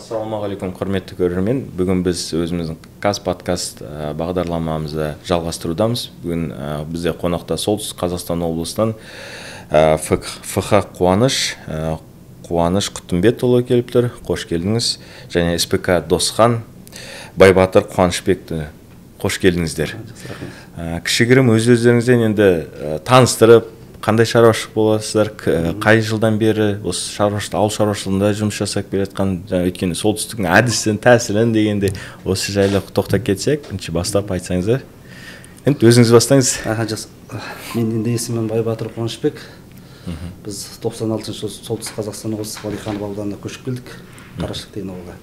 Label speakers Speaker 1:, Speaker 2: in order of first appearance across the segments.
Speaker 1: Ассалаумағалейкум, құрметті көрермен. Бүгін біз өзіміздің Қаз подкаст бағдарламамызды жалғастырудамыз. Бүгін бізде қонақта Солтүстік Қазақстан облысынан ФХ Қуаныш, Қуаныш Құттымбетұлы келіп тұр. Қош келдіңіз. Және СПК Досхан Байбатыр Қуанышбекті. Қош келдіңіздер. Кішігірім өз-өздеріңізден енді таныстырып, қандай шаруашылық боласыздар, қай жылдан бері осы шаруашылық, ауыл шаруашылығында жұмыс жасап келе жатқан, жаңа өйткені солтүстіктің әдісін, тәсілін дегенде осы жайлы тоқтап кетсек, бірінші бастап айтсаңыздар. Енді өзіңіз бастаңыз.
Speaker 2: Аха, жақсы. Мен енді есімім Байбатыр Қуанышбек. Біз 96 жылы Солтүстік Қазақстан облысы Уәлиханов ауданына көшіп келдік, Қарашық деген ауылға.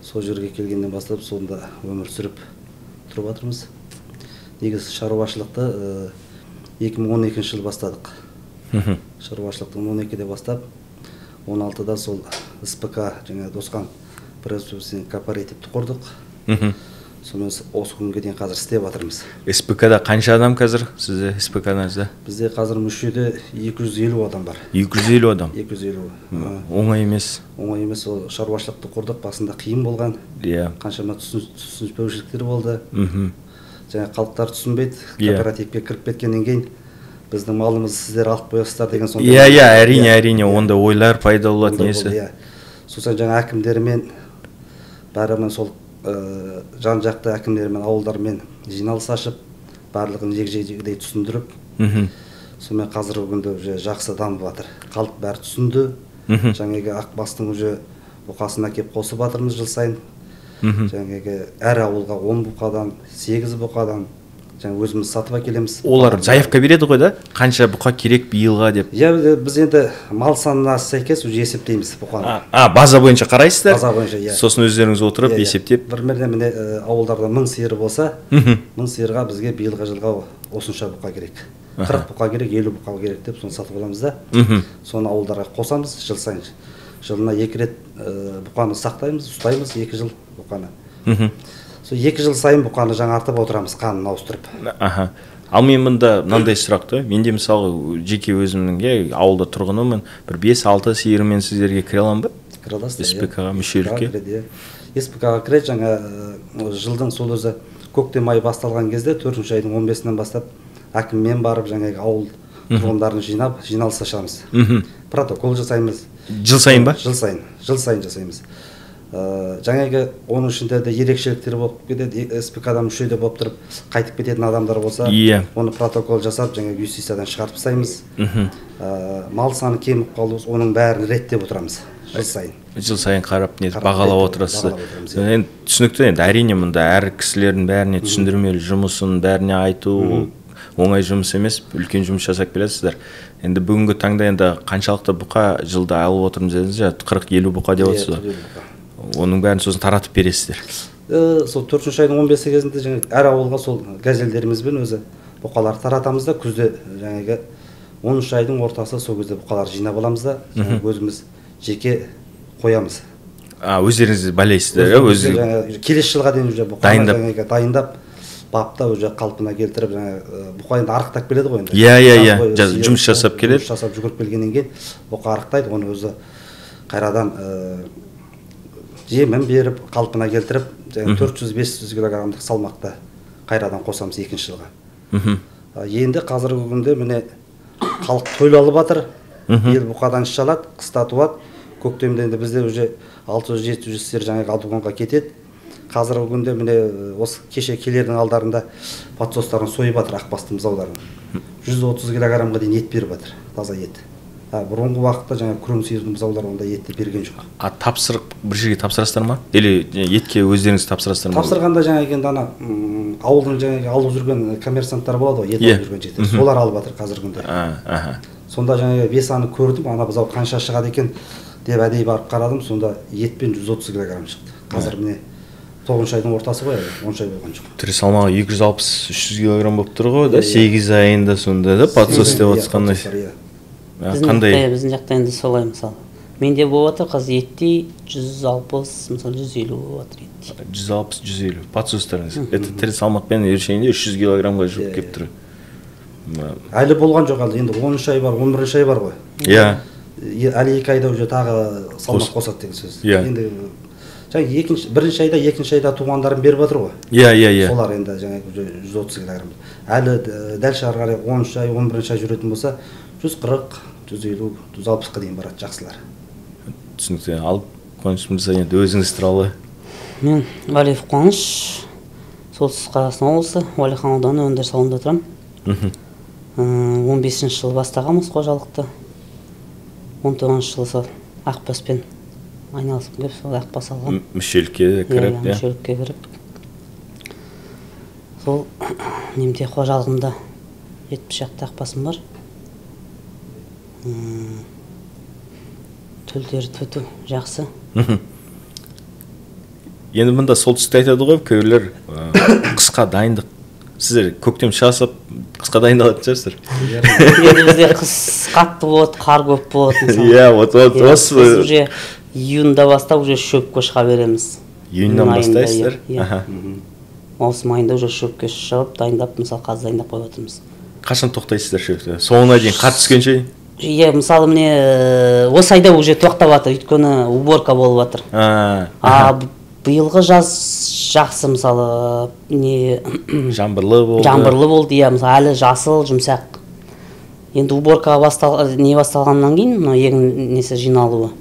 Speaker 2: Сол жерге келгеннен бастап сонда өмір сүріп тұрып жатырмыз. Негізі шаруашылықты 2012 жылы бастадық. Шаруашылықты 12-де бастап, 16-да сол СПК және Досхан производственный кооперативті құрдық. Сонымен осы күнге дейін қазір істеп жатырмыз.
Speaker 1: СПК-да қанша адам қазір сізде, СПК-да?
Speaker 2: Бізде қазір мүшеде 250 адам бар.
Speaker 1: 250 адам?
Speaker 2: 250.
Speaker 1: Оңай емес.
Speaker 2: Оңай емес, ол шаруашылықты құрдық, басында қиын болған.
Speaker 1: Иә.
Speaker 2: Қаншама түсініспеушіліктер болды. Жаңа халықтар түсінбейді, кооперативке кіріп кеткеннен кейін біздің малымызды сіздер алып қоясыздар деген сондай.
Speaker 1: Иә, иә, әрине, әрине, онда ойлар пайда болады несі.
Speaker 2: Иә. Сосын жаңа әкімдермен бәрімен сол жан-жақты әкімдермен, ауылдармен жиналыс ашып, барлығын егжей-тегжей түсіндіріп, сонымен қазіргі күнде уже жақсы дамып жатыр. Халық бәрі түсінді. Жаңағы Ақбастың уже бұқасын әкеп қосып жатырмыз жыл сайын. Жаңағы әр ауылға 10 бұқадан, 8 бұқадан жаңа өзіміз сатып әкелеміз.
Speaker 1: Олар заявка береді ғой да? Қанша бұқа керек биылға деп?
Speaker 2: Иә, біз енді мал санына сәйкес уже есептейміз бұқаны.
Speaker 1: База бойынша қарайсыздар?
Speaker 2: База бойынша, иә.
Speaker 1: Сосын өздеріңіз отырып есептеп.
Speaker 2: Бір-біріне міне ауылдарда 1000 сиыр болса, 1000 сиырға бізге биылғы жылға осынша бұқа керек. 40 бұқа керек, 50 бұқа керек деп соны сатып аламыз да. Соны ауылдарға қосамыз жыл сайын. Жылына 2 рет бұқаны сақтаймыз, ұстаймыз 2 жыл бұқаны. Сол 2 жыл сайын бұқаны жаңартып отырамыз, қанын ауыстырып.
Speaker 1: Аха. Ал мен мұнда мынандай сұрақ та, менде мысалы жеке өзімнің ауылда тұрғынымын, бір 5-6 сиырмен сіздерге кіре аламын ба?
Speaker 2: Кіре аласыз.
Speaker 1: СПК-ға мүшелікке.
Speaker 2: СПК-ға кіреді, жаңа жылдың сол өзі көктем айы басталған кезде 4-ші айдың 15-інен бастап әкіммен барып жаңағы ауыл тұрғындарын жинап, жиналыс ашамыз. Протокол жасаймыз.
Speaker 1: Жыл сайын ба?
Speaker 2: Жыл сайын, жыл сайын жасаймыз. Жаңағы оның ішінде де ерекшеліктер болып кетеді, СПК-да мүшеде болып тұрып қайтып кететін адамдар болса, оны протокол жасап, жаңағы юстициядан шығарып тастаймыз. Мал саны кеміп қалу, оның бәрін реттеп отырамыз жыл сайын.
Speaker 1: Жыл сайын қарап, бағалап отырасыз. Енді түсінікті, енді әрине мұнда әр кісілердің бәріне түсіндірмелі жұмысын, бәріне айту оңай жұмыс емес, үлкен жұмыс жасап келесіздер. Енді бүгінгі таңда енді қаншалықты бұқа жылда алып отырмыз дедіңіз, 40-50 бұқа деп отырсыз. Оның бәрін сосын таратып бересіздер.
Speaker 2: Сол 4-ші айдың 15-і кезінде жаңа әр ауылға сол газелдерімізбен өзі бұқалар таратамыз да, күзде жаңағы 10-шы айдың ортасы сол кезде бұқалар жинап аламыз да, өзіміз жеке қоямыз.
Speaker 1: Өздеріңіз байлайсыздар,
Speaker 2: иә? Келесі жылға дейін уже бұқаны жаңағы дайындап, бапта уже қалпына келтіріп, жаңа бұқа енді арықтап келеді ғой енді.
Speaker 1: Иә, иә, иә. Жұмыс жасап келеді.
Speaker 2: Жұмыс жасап жүгіріп келгеннен кейін бұқа арықтайды, оны өзі қайрадан жемін беріп, қалпына келтіріп, жаңа 400-500 килограммдық салмақты қайрадан қосамыз екінші жылға. Енді қазіргі күнде міне халық тойлалып жатыр. Ел бұқадан іш алады, қыста туады. Көктемде енді бізде уже 600-700 сиыр жаңағы алдығанға кетеді. Қазіргі күнде міне осы кеше келердің алдарында подсостарын сойып жатыр, Ақбастың бұзауларын. 130 килограммға дейін ет беріп жатыр, таза ет. Бұрынғы уақытта жаңа күрең сиырдың бұзаулары ондай етті берген жоқ.
Speaker 1: Тапсырып бір жерге тапсырасыздар ма? Или етке өздеріңіз тапсырасыздар ма?
Speaker 2: Тапсырғанда жаңағы енді ана ауылдың жаңағы алып жүрген коммерсанттар болады ғой, ет алып жүрген жігіттер. Солар алып жатыр қазіргі күнде. Сонда жаңағы весаны көрдім, ана бұзау қанша шығады екен деп әдейі барып қарадым, сонда етпен 130 килограмм шықты. Қазір міне 9-шы айдың ортасы ғой, әлі 10 ай болған жоқ.
Speaker 1: Тірі салмағы 260-300 килограмм болып тұр ғой, да? 8 айында сонда да подсос деп отқандай.
Speaker 3: Қандай? Біздің жақта енді солай мысалы. Менде болып жатыр қазір еттей 160, мысалы 150 болып жатыр еттей.
Speaker 1: 160-150 подсостарыңыз. Это тірі салмақпен өлшегенде 300 килограммға жуық келіп тұр.
Speaker 2: Әлі болған жоқ әлі, енді 10 ай бар, 11 ай бар ғой.
Speaker 1: Иә.
Speaker 2: Әлі 2 айда уже тағы салмақ қосады деген сөз. Енді Жаңа бірінші айда, екінші айда туғандарын беріп жатыр ғой.
Speaker 1: Иә.
Speaker 2: Солар енді жаңағы 130 килограмм. Әлі дәл ары қарай 10 ай, 11 ай жүретін болса 140, 150, 160-қа дейін барады жақсылар.
Speaker 1: Түсінікті. Ал Қуаныш мырза, енді өзіңіз туралы.
Speaker 3: Мен Валиев Қуаныш, Солтүстік Қазақстан облысы, Уәлихан ауданы, өндіріс ауылында тұрамын. 15 жылы бастағанбыз қожалықты. 19 жылы сол ақбаспен айналысып келіп, сол ақбас алған.
Speaker 1: Мүшелікке кіріп,
Speaker 3: иә? Мүшелікке кіріп. Сол немде қожалығымда 70 шақты ақбасым бар. Төлдері түту жақсы.
Speaker 1: Енді мұнда солтүстікте айтады ғой, кейбіреулер қысқа дайындық. Сіздер көктем шығасып, қысқа дайындалатын шығарсыздар.
Speaker 3: Енді бізде қыс қатты болады, қар көп болады.
Speaker 1: Иә, вот осы.
Speaker 3: Біз уже июньда бастап уже шөпке шыға береміз.
Speaker 1: Июньнан бастайсыздар?
Speaker 3: Иә. Маусым айында уже шөпке шығып, дайындап, мысалы қазір дайындап қойып жатырмыз.
Speaker 1: Қашан тоқтайсыздар шөпті? Соңына дейін қар түскенше?
Speaker 3: Иә, мысалы міне осы айда уже тоқтап жатыр, өйткені уборка болып жатыр. А биылғы жаз жақсы, мысалы не
Speaker 1: жаңбырлы болды.
Speaker 3: Жаңбырлы болды, иә, мысалы әлі жасыл, жұмсақ. Енді уборка басталғаннан кейін, мына егін несі жиналуы.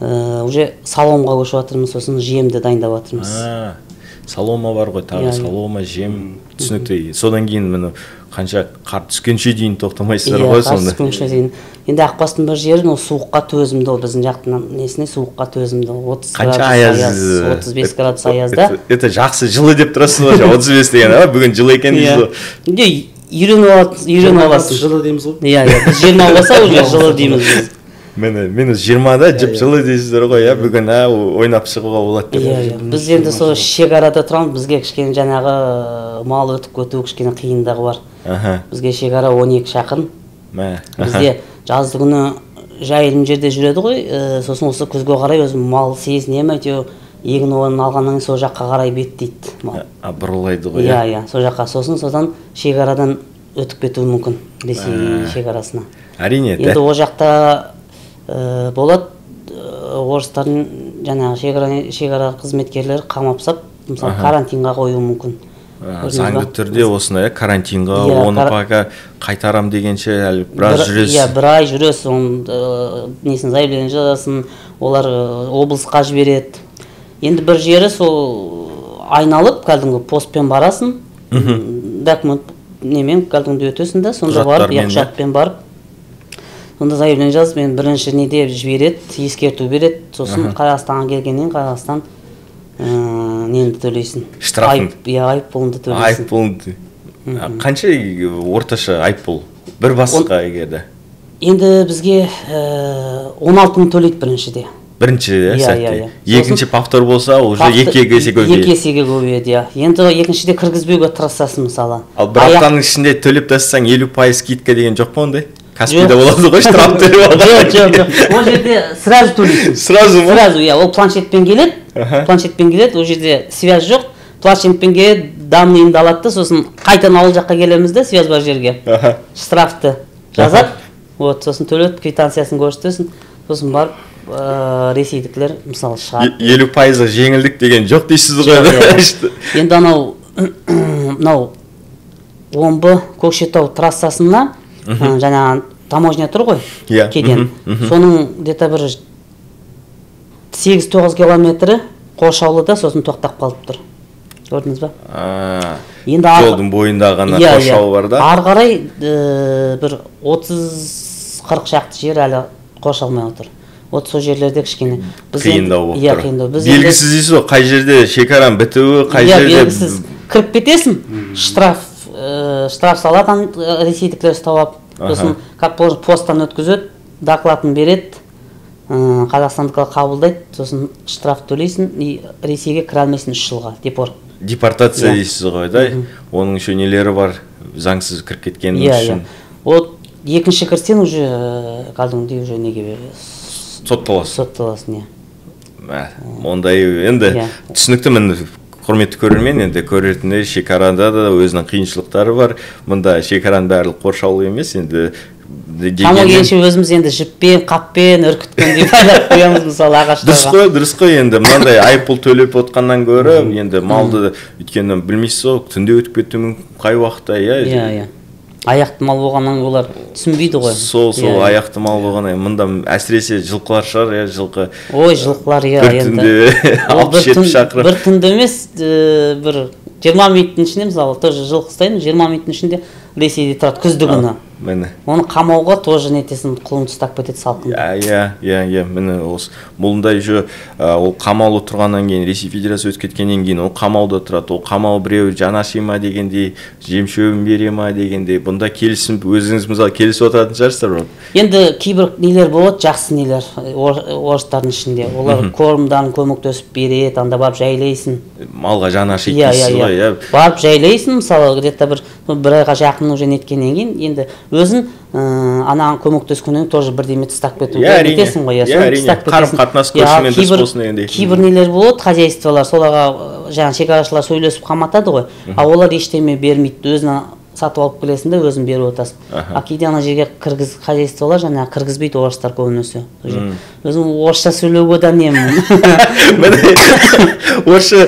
Speaker 3: Уже соломға көшіп жатырмыз, сосын жемді дайындап жатырмыз.
Speaker 1: Солома бар ғой, тағы солома, жем, түсінікті. Содан кейін міне қанша қар түскенше дейін тоқтамайсыздар ғой сонда.
Speaker 3: Қар түскенше дейін. Енді ақбастың бір жері, ол суыққа төзімді, ол біздің жақтың несіне суыққа төзімді. 30
Speaker 1: градус аяз,
Speaker 3: 35 градус аязда.
Speaker 1: Это жақсы, жылы деп тұрасыз ғой, 35 деген, бүгін жылы екен дейсіз ғой.
Speaker 3: Енді үйреніп аласың.
Speaker 2: Жылы дейміз ғой.
Speaker 3: Иә, біз 20 болса уже жылы дейміз біз.
Speaker 1: Міне, минус 20-да жып жылы дейсіздер ғой, иә, бүгін ойнап шығуға болады деп.
Speaker 3: Иә, біз енді сол шекарада тұрамыз, бізге кішкене жаңағы мал өтіп кету кішкене қиындығы бар. Бізге шекара 12 шақырым. Бізде жазды күні жайылым жерде жүреді ғой, сосын осы күзге қарай өзім мал сезіне ме, әйтеуір егін орнын алғаннан кейін сол жаққа қарай беттейді мал.
Speaker 1: Бұрылайды ғой.
Speaker 3: Иә, иә, сол жаққа. Сосын содан шекарадан өтіп кетуі мүмкін, Ресей шекарасына.
Speaker 1: Әрине.
Speaker 3: Енді ол жақта болады, орыстардың жаңағы шекара қызметкерлері қамап сап, мысалы карантинға қоюы мүмкін.
Speaker 1: Заңды түрде осындай карантинға, оны пока қайтарам дегенше әлі біраз жүресіз.
Speaker 3: Иә, бір ай жүресіз, оның несін заявление жазасың, олар облысқа жібереді. Енді бір жері сол айналып, кәдімгі постпен барасың, документ немен кәдімгі өтесің да, сонда барып, құжатпен барып, сонда заявление жазып, мен бірінші неде жібереді, ескерту береді, сосын Қазақстанға келгеннен Қазақстан нені төлейсің?
Speaker 1: Штрафын.
Speaker 3: Иә, айыппұлыңды төлейсің.
Speaker 1: Айыппұлыңды. Қанша орташа айыппұл бір басқа егерде?
Speaker 3: Енді бізге 16 мың төлейді біріншіде.
Speaker 1: Бірінші сәтте. Екінші повтор болса, уже екі есе көбейеді.
Speaker 3: Екі есеге көбейеді, иә. Енді екіншіде кіргізбеуге тырысасың мысалы.
Speaker 1: Ал бір аптаның ішінде төлеп тастасаң 50% скидка деген жоқ па ондай? Каспийде болады ғой, штраф төлеп алған.
Speaker 3: Жоқ, жоқ. Ол жерде сразу төлейсің.
Speaker 1: Сразу ма?
Speaker 3: Сразу, иә. Ол планшетпен келеді. Планшетпен келеді, ол жерде связь жоқ. Планшетпен келеді, данныйыңды алады да, сосын қайтадан ауыл жаққа келеміз де, связь бар жерге. Штрафты жазады. Вот, сосын төлеп, квитанциясын көрсетесің. Сосын барып ресейдікілер мысалы шығады.
Speaker 1: 50% жеңілдік деген жоқ дейсіз ғой.
Speaker 3: Енді анау мынау Омбы Көкшетау трассасына жаңағы таможня тұр ғой, кеден. Соның где-то бір 8-9 километрі қоршаулы да, сосын тоқтап қалып тұр. Көрдіңіз ба?
Speaker 1: Енді жолдың бойында ғана қоршау бар да.
Speaker 3: Ары қарай бір 30-40 шақты жер әлі қоршалмай отыр. Вот сол жерлерде кішкене
Speaker 1: қиындау болып тұр. Белгісіз дейсіз ғой, қай жерде шекараның бітуі, қай жерде
Speaker 3: белгісіз. Кіріп кетесің, штраф салады, ресейдікілер ұстап алып, сосын как положено посттан өткізеді, докладын береді, қазақстандықылар қабылдайды, сосын штраф төлейсің, и Ресейге кіре алмайсың 3 жылға, депорт.
Speaker 1: Депортация дейсіз ғой, да? Оның еще нелері бар, заңсыз кіріп кеткені үшін.
Speaker 3: Вот екінші кірсең уже кәдімгідей уже неге
Speaker 1: сотталасың.
Speaker 3: Сотталасың, иә.
Speaker 1: Ондай енді түсінікті міне, құрметті көрермен, енді көретіндей шекарада да өзінің қиыншылықтары бар. Мұнда шекараның барлығы қоршаулы емес, енді
Speaker 3: Қамау келгенше өзіміз енді жіппен, қаппен үркіткендей байлап қоямыз мысалы ағаштарға.
Speaker 1: Дұрыс қой енді мынандай айыппұл төлеп отқаннан гөрі енді малды, өйткені білмейсіз ғой, түнде өтіп кетуі мүмкін, қай уақытта, иә?
Speaker 3: Иә. Аяқты мал болғаннан олар түсінбейді ғой.
Speaker 1: Сол аяқты мал болғаннан мында әсіресе жылқылар шығар, иә, жылқы.
Speaker 3: Ой, жылқылар, иә, енді.
Speaker 1: Бір түнде 60-70 шақырым.
Speaker 3: Бір түнде емес, бір 20 минуттың ішінде мысалы тоже жылқы ұстаймын, 20 минуттың ішінде Ресейде тұрады күзді күні.
Speaker 1: Міне.
Speaker 3: Оны қамауға тоже нетесің, құлын ұстап кетеді салқында.
Speaker 1: Иә, міне осы. Бұнда еще ол қамаулы тұрғаннан кейін, Ресей Федерациясы өтіп кеткеннен кейін ол қамауда тұрады. Ол қамау біреу жан аши ма дегендей, жем шөбін бере ма дегендей. Бұнда келісім, өзіңіз мысалы келісіп отыратын шығарсыздар ғой.
Speaker 3: Енді кейбір нелер болады, жақсы нелер орыстардың ішінде. Олар кормдан көмектесіп береді, анда барып жайлайсың.
Speaker 1: Малға жан ашиды дейсіз ғой, иә.
Speaker 3: Барып жайлайсың, мысалы, где-то бір айға жақын уже неткеннен кейін енді өзін анаған көмектескеннен тоже бірдеме тастап кетуге кетесің ғой, иә,
Speaker 1: тастап кетесің. Қарым-қатынас көршімен дұрыс болсын дегендей.
Speaker 3: Кейбір нелер болады, хозяйстволар, соларға жаңа шекарашылар сөйлесіп қаматады ғой, а олар ештеме бермейді, өзін сатып алып келесің де өзің беріп отырасың. А кейде ана жерге хозяйстволар жаңа кіргізбейді орыстар көбінесе. Өзім орысша сөйлеуге де немін.
Speaker 1: Міне орысша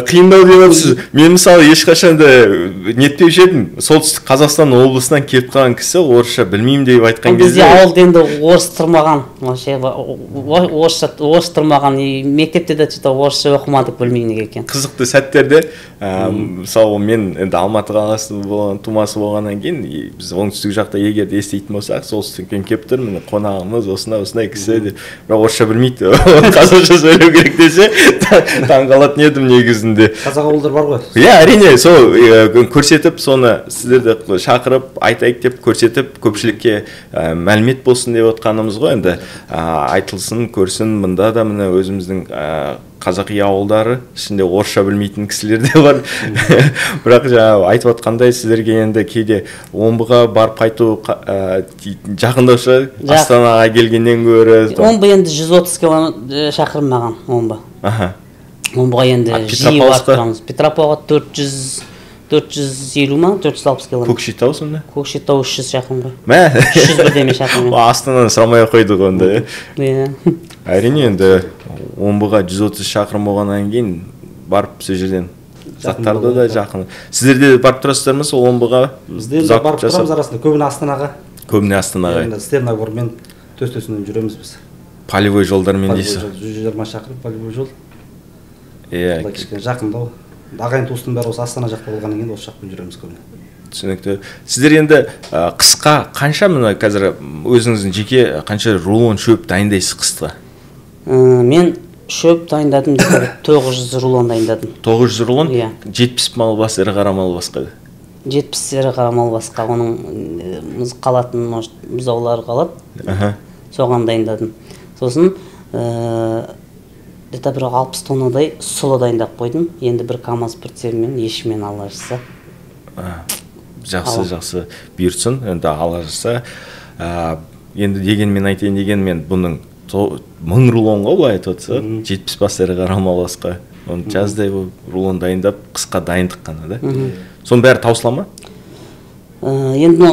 Speaker 1: қиындау деп отырсыз. Мен мысалы ешқашан да нетпеуші едім. Солтүстік Қазақстан облысынан келіп қалған кісі орысша білмеймін деп айтқан кезде.
Speaker 3: Бізде ауылда енді орыс тұрмаған, вообще орысша орыс тұрмаған, мектепте де что-то орысша оқымадық, білмеймін неге екен.
Speaker 1: Қызықты сәттерде, мысалы мен енді Алматы қаласының болған тумасы болғаннан кейін біз оңтүстік жақта егер де еститін болсақ, солтүстіктен келіп тұр, міне қонағымыз осындай кісі деп, бірақ орысша білмейді, қазақша сөйлеу керек десе таңғалатын едім негізінде.
Speaker 2: Қазақ ауылдар бар ғой.
Speaker 1: Иә, әрине, сол көрсетіп, соны сіздерді шақырып айтайық деп көрсетіп, көпшілікке мәлімет болсын деп отқанымыз ғой енді. Айтылсын, көрсін, мында да міне өзіміздің қазақи ауылдары ішінде орысша білмейтін кісілер де бар. Бірақ жаңа айтып отқандай, сіздерге енді кейде Омбыға барып қайту жақындау шығар, Астанаға келгеннен гөрі.
Speaker 3: Омбы енді 130 километр шақырым маған Омбы. Омбыға енді жиі барып тұрамыз. Петропавлға 450 ма, 460 километр.
Speaker 1: Көкшетау сонда?
Speaker 3: Көкшетау 300 шақырым ғой.
Speaker 1: Мә?
Speaker 3: 300 бірдеме шақырым.
Speaker 1: Астананы сұрамай ақ қойдық онда.
Speaker 3: Иә.
Speaker 1: Әрине енді Омбыға 130 шақырым болғаннан кейін барып сол жерден заттарды да жақын. Сіздер де барып тұрасыздар ма сол Омбыға?
Speaker 2: Біз де барып тұрамыз арасында, көбіне Астанаға.
Speaker 1: Көбіне Астанаға.
Speaker 2: Енді Степногормен төс-төсінен жүреміз біз.
Speaker 1: Полевой жолдармен дейсіз.
Speaker 2: 120 шақырым полевой жол.
Speaker 1: Иә.
Speaker 2: Кішкене жақындау. Ағайын туыстың бәрі осы Астана жақта болғаннан кейін осы жақпен жүреміз көбіне.
Speaker 1: Түсінікті. Сіздер енді қысқа қанша мына қазір өзіңіздің жеке қанша рулон шөп дайындайсыз қысқа?
Speaker 3: Мен шөп дайындадым, 900 рулон дайындадым.
Speaker 1: 900 рулон?
Speaker 3: Иә.
Speaker 1: 70 мал бас, ірі қара мал басқа?
Speaker 3: 70 ірі қара мал басқа, оның қалатын, может, бұзаулары қалады. Соған дайындадым. Сосын где-то бір 60 тоннадай сұлы дайындап қойдым. Енді бір КАМАЗ прицепімен, ешкімен алла жазса.
Speaker 1: Жақсы, жақсы бұйыртсын, енді алла жазса. Енді дегенмен айтайын дегенмен бұның 1000 рулонға былай айтып отырса, 70 бас ірі қара мал басқа. Оны жаздай рулон дайындап, қысқа дайындық қана да. Соның бәрі таусыла ма?
Speaker 3: Енді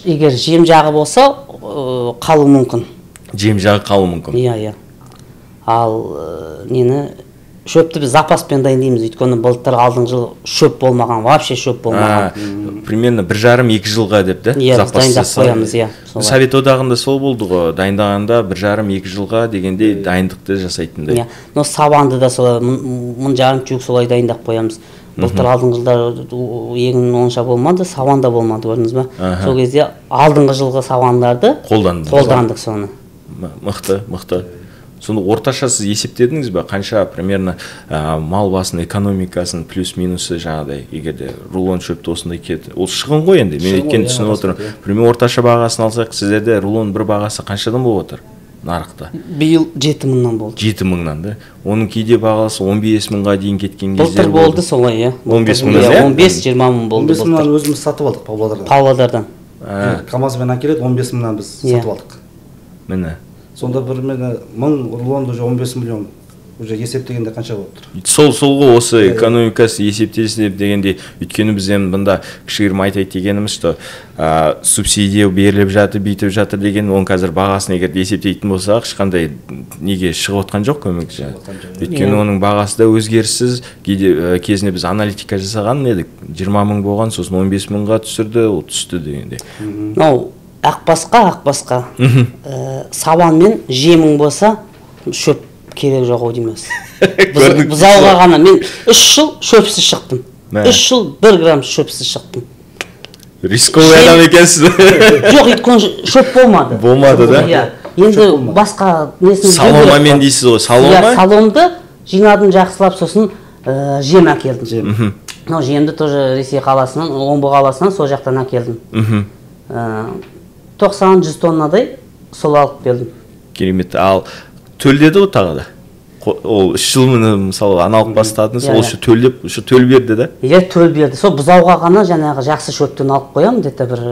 Speaker 3: егер жем жағы болса, қалуы мүмкін.
Speaker 1: Жем жағы қалуы мүмкін.
Speaker 3: Иә, иә. Ал нені шөпті біз запаспен дайындаймыз, өйткені былтыр алдыңғы жылы шөп болмаған, вообще шөп болмаған.
Speaker 1: Примерно 1,5-2 жылға деп, да?
Speaker 3: Иә, біз дайындап қоямыз, иә.
Speaker 1: Совет одағында сол болды ғой, дайындағанда 1,5-2 жылға дегендей дайындықты жасайтындай.
Speaker 3: Иә, но сабанды да солай, 1,5 тюк солай дайындап қоямыз. Былтыр алдыңғы жылдар егін онша болмады, сабан да болмады, көрдіңіз ба? Сол кезде алдыңғы жылғы сабандарды қолдандық соны.
Speaker 1: Мықты, мықты. Сонда орташа сіз есептедіңіз бе, қанша примерно мал басының экономикасын плюс-минусы жаңағыдай, егер де рулон шөпті осындай кетті. Ол шығын ғой енді, мен өйткені түсініп отырмын. Примерно орташа бағасын алсақ, сіздерде рулон бір бағасы қаншадан болып отыр нарықта?
Speaker 3: Биыл 7 000-нан болды.
Speaker 1: 7 000-нан да. Оның кейде бағасы 15 000-ға дейін кеткен кездер
Speaker 3: болды. Былтыр болды солай, иә.
Speaker 1: 15 000-нан, иә?
Speaker 3: 15-20 000 болды.
Speaker 2: 15 000-нан өзіміз сатып алдық Павлодардан.
Speaker 3: Павлодардан.
Speaker 2: КАМАЗбен әкеледі, 15 000-нан біз сатып алдық.
Speaker 1: Міне.
Speaker 2: Сонда бір мені 1000 рулонды уже 15 миллион Уже есептегенде қанша болып тұр?
Speaker 1: Сол ғой, осы экономикасы есептелсін деп дегендей. Өйткені біз енді бұнда кішігірім айтайық дегеніміз, что субсидия беріліп жатыр, бүйтіп жатыр деген, оның қазір бағасын егер есептейтін болсақ, ешқандай неге шығып отқан жоқ көмек. Өйткені оның бағасы да өзгеріссіз. Кейде кезінде біз аналитика жасаған едік, 20 мың болған, сосын 15 мыңға түсірді, ол түсті дегендей.
Speaker 3: Мынау ақбасқа сабан мен жемің болса, шөп керек жоқ ау дейміз. Бұзауға ғана мен 3 жыл шөпсіз шықтым. 3 жыл 1 грамм шөпсіз шықтым.
Speaker 1: Рисковый адам екенсіз.
Speaker 3: Жоқ, өйткені шөп болмады.
Speaker 1: Болмады да?
Speaker 3: Иә. Енді басқа несін
Speaker 1: соломамен дейсіз ғой, солома?
Speaker 3: Иә, соломды жинадым жақсылап, сосын жем әкелдім. Мынау жемді тоже Ресей қаласынан, Омбы қаласынан, сол жақтан әкелдім. 90-100 тоннадай сол алып келдім.
Speaker 1: Керемет. Ал төлдеді ғой тағы да. Ол 3 жыл міне, мысалы, аналық бастадыңыз, ол ше төлдеп, ше төл берді да?
Speaker 3: Иә, төл берді. Сол бұзауға ғана жаңағы жақсы шөптен алып қоямын, где-то бір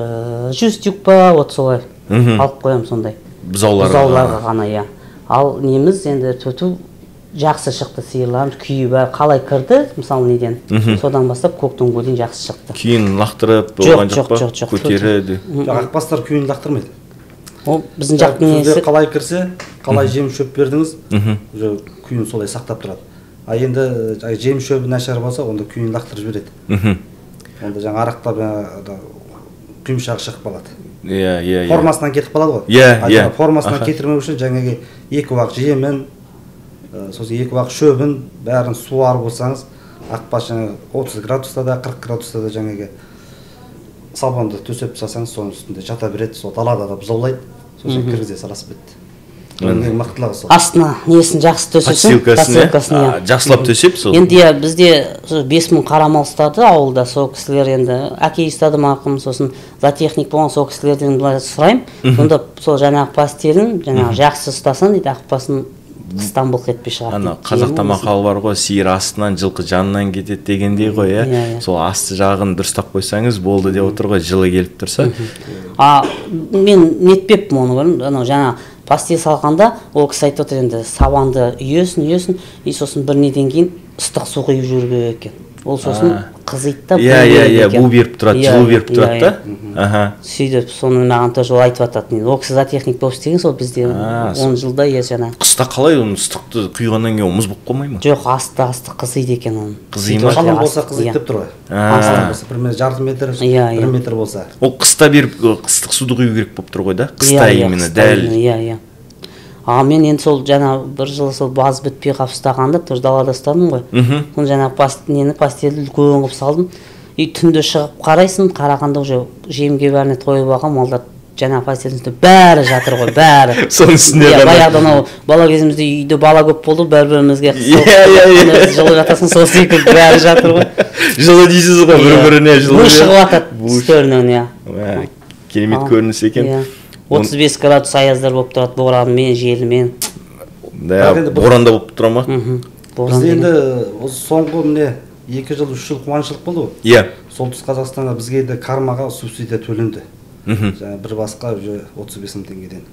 Speaker 3: 100 тюк па, вот солай алып қоямын сондай.
Speaker 1: Бұзауларға
Speaker 3: ғана, иә. Ал неміз енді төту жақсы шықты сиырларымыз, күйі бәрі қалай кірді, мысалы, неден, содан бастап көктемге дейін жақсы шықты.
Speaker 1: Күйін лақтырып болған жоқ па?
Speaker 3: Жоқ.
Speaker 1: Көтереді.
Speaker 2: Жоқ, ақбастар күйін лақтырмайды.
Speaker 3: Ол біздің жақтың несі?
Speaker 2: Қалай кірсе, қалай жем шөп бердіңіз, уже күйін солай сақтап тұрады. А енді жем шөбі нашар болса, онда күйін лақтырып жібереді. Онда жаңа арақтап құйымшағы шығып қалады.
Speaker 1: Иә.
Speaker 2: Формасынан кетіп қалады ғой.
Speaker 1: Иә.
Speaker 2: Формасынан кетірмеу үшін жаңағы 2 уақ жемін, сосын 2 уақ шөбін бәрін суарып болсаңыз, ақбас жаңағы 30 градуста да, 40 градуста да жаңағы сабанды төсеп тастасаңыз, соның үстінде жата береді, сол далада да бұзаулайды, сосын кіргізе саласыз, бітті. Ең мықтылығы сол.
Speaker 3: Астына несін жақсы төсесең, подстилкасын, иә.
Speaker 1: Жақсылап төсеп сол.
Speaker 3: Енді иә, бізде 5000 қара мал ұстады ауылда, сол кісілер енді әкей ұстады марқұм, сосын зоотехник болған сол кісілерден былай сұраймын. Сонда сол жаңағы постелін жаңағы жақсы ұстасаң дейді, ақбасын қыстан былқ етпей шығады.
Speaker 1: Ана қазақта мақал бар ғой, сиыр астынан, жылқы жанынан кетеді дегендей ғой, иә. Сол асты жағын дұрыстап қойсаңыз болды деп отыр ғой, жылы келіп тұрса.
Speaker 3: А мен нетпеппін оны, көрдім, анау жаңа постель салғанда ол кісі айтып отыр енді, сабанды үйесін, и сосын бір неден кейін ыстық су құйып жіберу керек екен. Ол сосын қызиды да,
Speaker 1: иә, бу беріп тұрады, жылу беріп тұрады да. Аха.
Speaker 3: Сөйтіп соны маған тоже ол айтып жататын. Ол кісі зоотехник болып істеген, сол бізде 10 жылда, иә, жаңа.
Speaker 1: Қыста қалай оны ыстықты құйғаннан кейін ол мұз болып қалмай ма?
Speaker 3: Жоқ, асты қызиды екен оның.
Speaker 1: Қызи ма?
Speaker 2: Қалың болса қызиды деп тұр ғой. Қалың болса, примерно жарты метр, 1 метр болса.
Speaker 1: Ол қыста беріп ыстық суды құю керек болып тұр ғой да? Қыста именно дәл.
Speaker 3: Иә. А мен енді сол жаңа бір жылы сол баз бітпей қап ұстағанда тоже далада ұстадым ғой. Соны жаңа нені постельді үлкен қылып салдым. И түнде шығып қарайсың, қарағанда уже жемге бәріне тойып алған малдар жаңа постельдің үстінде бәрі жатыр ғой, бәрі.
Speaker 1: Соның үстінде
Speaker 3: ғана. Баяғыда анау бала кезімізде үйде бала көп болды, бір-бірімізге қысылып, жылы жатасың, сол секілді бәрі жатыр ғой.
Speaker 1: Жылы дейсіз ғой, бір-біріне жылы.
Speaker 3: Бу шығып жатады үстерінен, иә.
Speaker 1: Керемет көрініс екен.
Speaker 3: 35 градус аяздар болып тұрады, боранмен, желмен.
Speaker 1: Да, боранда болып тұра ма?
Speaker 2: Бізде енді соңғы міне 2 жыл, 3 жыл қуаңшылық болды ғой.
Speaker 1: Иә.
Speaker 2: Солтүстік Қазақстанға бізге енді кармаға субсидия төленді. Жаңа бір басқа уже 35 мың теңгеден.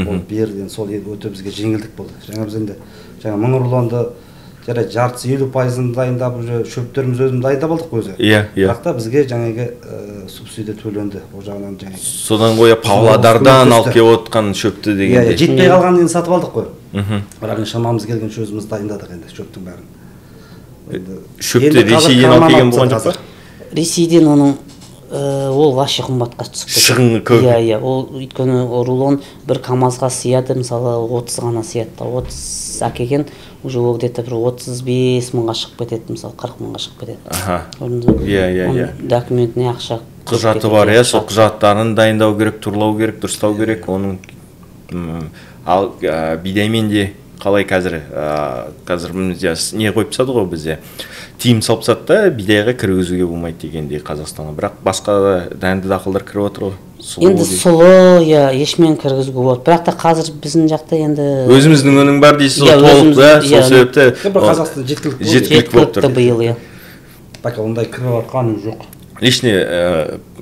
Speaker 2: Ол берден сол өте бізге жеңілдік болды. Жаңа біз енді жаңа мың рулонды жарайды, жартысы 50%-ын дайындап, уже шөптеріміз өзіміз дайындап алдық өзі.
Speaker 1: Иә, иә.
Speaker 2: Бірақ та бізге жаңағы субсидия төленді, ол жағынан жаңағы.
Speaker 1: Содан қоя Павлодардан алып келіп отқан шөпті дегендей.
Speaker 2: Иә, жетпей қалғанын енді сатып алдық қой. Бірақ енді шамамыз келгенше өзіміз дайындадық енді шөптің бәрін.
Speaker 1: Шөпті Ресейден алып келген болған жоқ па?
Speaker 3: Ресейден оның ол вообще қымбатқа түсіп кетті.
Speaker 1: Шығыны көп.
Speaker 3: Иә, иә, ол өйткені рулон бір КАМАЗға сияды, мысалы 30 ғана сияды. 30 әкелген уже ол где-то бір 35 мыңға шығып кетеді, мысалы 40 мыңға шығып кетеді.
Speaker 1: Аха. Иә, иә, иә.
Speaker 3: Документіне ақша
Speaker 1: құжаты бар, иә, сол құжаттарын дайындау керек, турлау керек, дұрыстау керек, оның ал бидаймен де қалай қазір, қазір бізде не қойып тастады ғой бізде, тыйым салып тастады да, бидайға кіргізуге болмайды дегендей Қазақстанға, бірақ басқа дәнді дақылдар кіріп отыр ғой.
Speaker 3: Енді сұлы, иә, ешмен кіргізуге болады, бірақ та қазір біздің жақта енді
Speaker 1: өзіміздің өнім бар дейсіз ғой, толық да, сол себепті
Speaker 2: Қазақстан жеткілікті
Speaker 1: жеткілікті болып тұр
Speaker 3: биыл, иә.
Speaker 2: Пока ондай кіріп жатқан жоқ.
Speaker 1: Лишний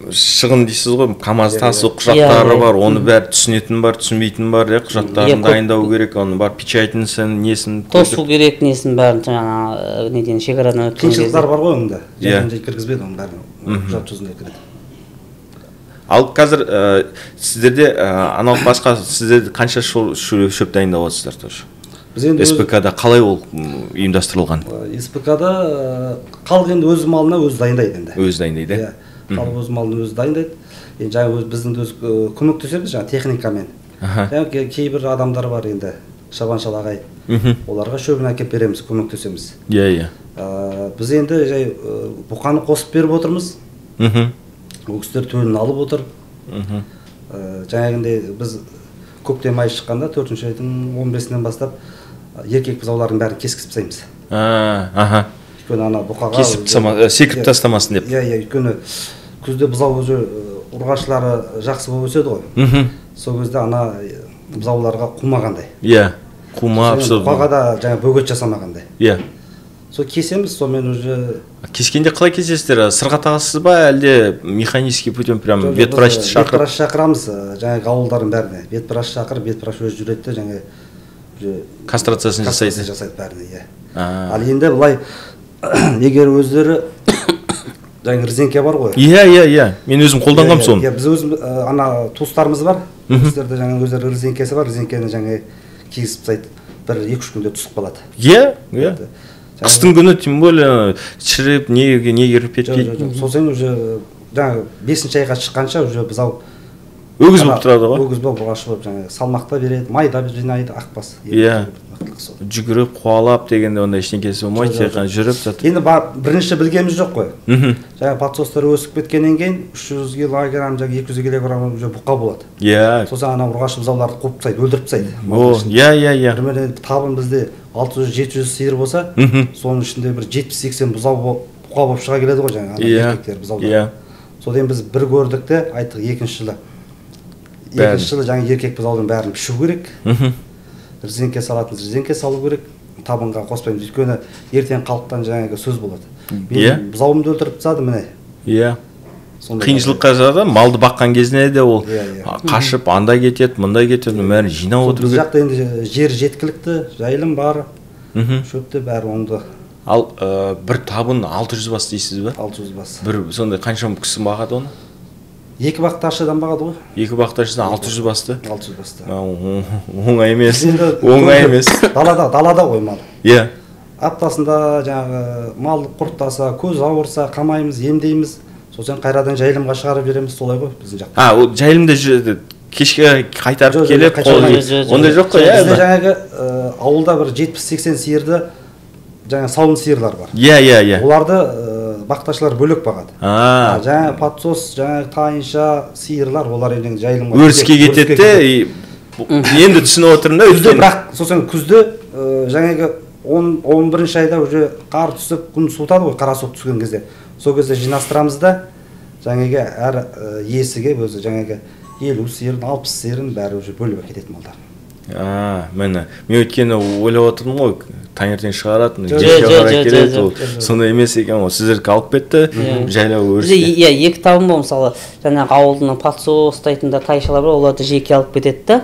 Speaker 1: Шығын дейсіз ғой, КАМАЗ тасу құжаттары бар, оны бәрі түсінетін бар, түсінбейтін бар, құжаттарын дайындау керек, оны бар печатінсін, несін
Speaker 3: тосу керек, несін бәрін жаңа неден шекарадан өткен кезде.
Speaker 2: Қиыншылықтар бар ғой онда. Жай кіргізбейді оның бәрін. Құжат жүзінде кіреді.
Speaker 1: Ал қазір сіздерде аналық басқа сіздерде қанша шөп дайындап отырсыздар тоже? СПК-да қалай ол ұйымдастырылған?
Speaker 2: СПК-да халық енді өз малына өзі дайындайды енді.
Speaker 1: Өзі дайындайды.
Speaker 2: Иә. Халық өз малын өзі дайындайды. Енді жаңа біздің де өз көмектесеміз жаңа техникамен. Жаңа кейбір адамдар бар енді, шабаншал ағай. Оларға шөбін әкеп береміз, көмектесеміз.
Speaker 1: Иә, иә.
Speaker 2: Біз енді жай бұқаны қосып беріп отырмыз. Ол кісілер төлін алып отыр. Жаңағындай біз көктем айы шыққанда 4-ші айдың 15-інен бастап еркек бұзаулардың бәрін кескізіп тастаймыз. Өйткені ана бұқаға
Speaker 1: кесіп секіріп тастамасын деп.
Speaker 2: Иә, иә, өйткені күзде бұзау өзі ұрғашылары жақсы болып өседі ғой. Сол кезде ана бұзауларға қумағандай.
Speaker 1: Иә, қумап,
Speaker 2: бұқаға да жаңа бөгет жасамағандай.
Speaker 1: Иә.
Speaker 2: Сол кесеміз, сонымен уже.
Speaker 1: Кескенде қалай кесесіздер? Сырға тағасыз ба, әлде механический путем прям ветврачты шақырып?
Speaker 2: Ветврач шақырамыз, жаңағы ауылдардың бәріне. Ветврач шақырып, ветврач өзі жүреді де, жаңа
Speaker 1: кастрациясын жасайды.
Speaker 2: Жасайды бәріне, иә. Ал енді былай егер өздері жаңа резеңке бар ғой.
Speaker 1: Иә, иә, иә. Мен өзім қолданғам соны.
Speaker 2: Иә, біз өзім ана туыстарымыз бар. Кісілерде жаңа өздері резеңкесі бар, резеңкені жаңа кигізіп тастайды. Бір 2-3 күнде түсіп қалады.
Speaker 1: Иә, иә. Қыстың күні тем более шіріп, не кіріп кетпейді.
Speaker 2: Сосын уже жаңа 5-ші айға шыққанша уже бұзау
Speaker 1: өгіз болып тұрады ғой.
Speaker 2: Өгіз болып, ұрғашы болып жаңа салмақ та береді, май да жинайды, ақбас.
Speaker 1: Иә. Жүгіріп, қуалап дегенде ондай ештеңкесі болмайды, тек қана жүріп жатып.
Speaker 2: Енді бірінші білгеніміз жоқ қой. Жаңа подсостар өсіп кеткеннен кейін 300 килограмм, жаңа 200 килограмм уже бұқа болады.
Speaker 1: Иә.
Speaker 2: Сосын ана ұрғашы бұзауларды қуып тастайды, өлтіріп тастайды.
Speaker 1: О, иә, иә, иә.
Speaker 2: Примерно табын бізде 600-700 сиыр болса, соның ішінде бір 70-80 бұзау бұқа болып шыға келеді ғой жаңа еркектер бұзаулар.
Speaker 1: Иә.
Speaker 2: Содан біз бір көрдік те, айттық екінші жылы. Екінші жылы жаңа еркек бұзаудың бәрін пішу керек. Резеңке салатын резеңке салу керек, табынға қоспаймыз. Өйткені ертең халықтан жаңағы сөз болады. Мен бұзауымды өлтіріп тастады міне.
Speaker 1: Иә. Қиыншылыққа жатады, малды баққан кезінде де ол қашып анда кетеді, мында кетеді, бәрін жинап отыру
Speaker 2: керек. Біз жақта енді жер жеткілікті, жайылым бар, шөпті бәрі оңды.
Speaker 1: Ал бір табын 600 бас дейсіз бе?
Speaker 2: 600 бас.
Speaker 1: Бір сондай қанша кісі бағады оны?
Speaker 2: Екі бақташыдан бағады ғой.
Speaker 1: Екі бақташыдан 600 басты?
Speaker 2: 600 басты.
Speaker 1: Оңай емес. Оңай емес.
Speaker 2: Далада, далада ғой мал.
Speaker 1: Иә.
Speaker 2: Аптасында жаңағы мал құрттаса, көз ауырса, қамаймыз, емдейміз. Сосын қайрадан жайылымға шығарып жібереміз, солай ғой біздің жақта.
Speaker 1: А, ол жайылымда жүреді. Кешке қайтарып келіп, ондай жоқ қой, иә?
Speaker 2: Бізде жаңағы ауылда бір 70-80 сиырды, жаңа сауын сиырлар бар.
Speaker 1: Иә, иә, иә.
Speaker 2: Оларды бақташылар бөлек бағады. Жаңа подсос, жаңа тайынша сиырлар, олар енді жайылымға
Speaker 1: өріске кетеді де, енді түсініп отырмын да.
Speaker 2: Күзде бірақ сосын күзде жаңағы 11-ші айда уже қар түсіп, күн суытады ғой, қара суық түскен кезде. Сол кезде жинастырамыз да, жаңағы әр иесіге өзі жаңағы 50 сиырын, 60 сиырын бәрі уже бөліп әкетеді малдар.
Speaker 1: Міне, мен өйткені ойлап отырдым ғой, таңертең шығаратын, кешке қарай келеді, ол сондай емес екен ғой. Сіздердікі алып кетті, жайлау өріске.
Speaker 3: Иә, екі табын бар, мысалы, жаңағы ауылдың подсос ұстайтын тайшалар бар, оларды жеке алып кетеді да,